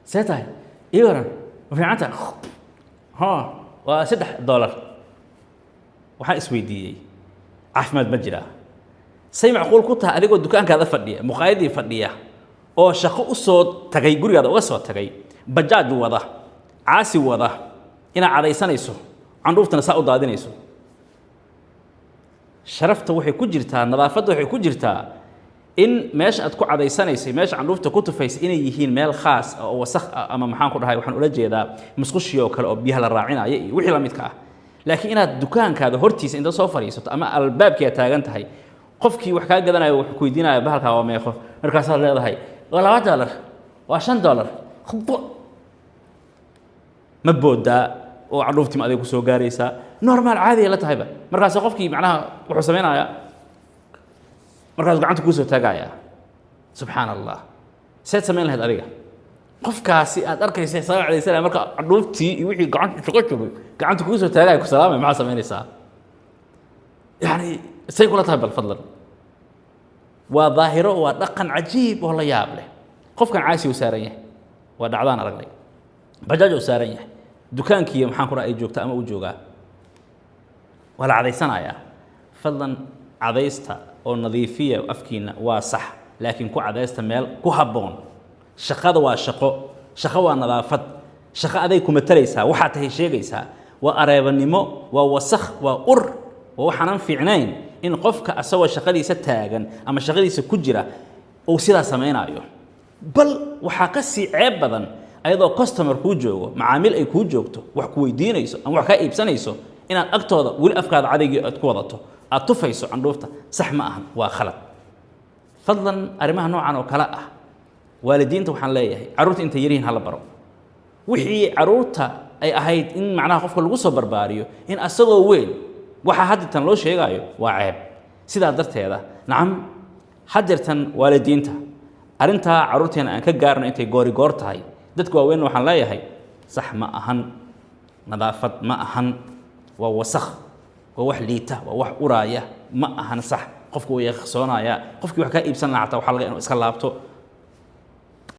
See tahay? Ii waran, ma fiican tahay? Ha, waa $3. Waxaan isweydiiyey, caafimaad ma jiraa? Say macquul ku tahay adigoo dukaankaada fadhiya, muqaayadii fadhiya, oo shaqo u soo tagay, gurigaada uga soo tagay, bajaaj wada, caasi wada, inaad cadaysanayso, candhuuftana saa u daadinayso? Sharafta waxay ku jirtaa, nadaafadda waxay ku jirtaa in meesha aad ku cadaysanaysay, meesha candhuufta ku tufaysay, inay yihiin meel khaas ah oo wasakh ah, ama maxaan ku dhahay, waxaan ula jeedaa musqushii oo kale oo biyaha la raacinayo iyo wixii la midka ah. Laakiin inaad dukaankaada hortiisa inta soo fadhiisato ama albaabkii aad taagan tahay, qofkii wax kaa gadanayo wuxuu ku weydiinaya, "Bahalkaa waa meeqo?" Markaasaad leedahay, "Waa $2, waa $5." Ma boodaa oo candhuuftii ma adiga kusoo gaaraysaa? Normal, caadi la tahayba. Markaas qofkii macnaha wuxuu samaynayaa, markaasuu gacanta kuusoo taagayaa. Subxaan Allah, seed samayn lahayd adiga qofkaasi aad arkaysa isaga cadaysanaya, marka candhuuftii iyo wixii gacanta shaqo joogay gacanta kuusoo taagaya, ku salaamay, maxaa samaynaysaa? Yani say kula tahay? Bal fadlan, waa daahiro, waa dhaqan cajiib oo la yaab leh. Qofkan caasi uu saaran yahay, waa dhacdaan aragnay. Bajaaj uu saaran yahay, dukaankii maxaan ku dhaha ay joogta ama uu joogaa, waa la cadaysanayaa. Fadlan cadaysta oo nadiifiya afkiina, waa sax, laakiin ku cadaysta meel ku habboon. Shaqada waa shaqo, shaqo waa nadaafad, shaqo aday ku matalaysaa, waxaa tahay sheegaysaa. Waa areebanimo, waa wasakh, waa ur, waa waxaanan fiicnayn in qofka asagoo shaqadiisa taagan ama shaqadiisa ku jira uu sidaa samaynaayo. Bal waxaa ka sii ceeb badan ayadoo customer kuu joogo, macaamiil ay kuu joogto, wax ku weydiinayso ama wax kaa iibsanayso, inaad agtooda weli afkaada cadaygii aad ku wadato, aad tufayso candhuufta. Sax ma ahan, waa khalad. Fadlan, arrimaha noocan oo kale ah waalidiinta waxaan leeyahay, carruurta intay yaryihiin hala baro. Wixii carruurta ay ahayd in macnaha qofka lagu soo barbaariyo, in asagoo weyn waxaa haddeertan loo sheegaayo waa ceeb. Sidaa darteeda, nacam, haddeertan waalidiinta arrintaa carruurteena aan ka gaarno intay goori goor tahay. Dadka waaweynna waxaan leeyahay, sax ma ahan, nadaafad ma ahan, waa wasakh, waa wax liita, waa wax uraaya, ma ahan sax. Qofku wuu yaqsoonaya, qofkii wax kaa iibsan lahaa xataa waxaa laga inuu iska laabto.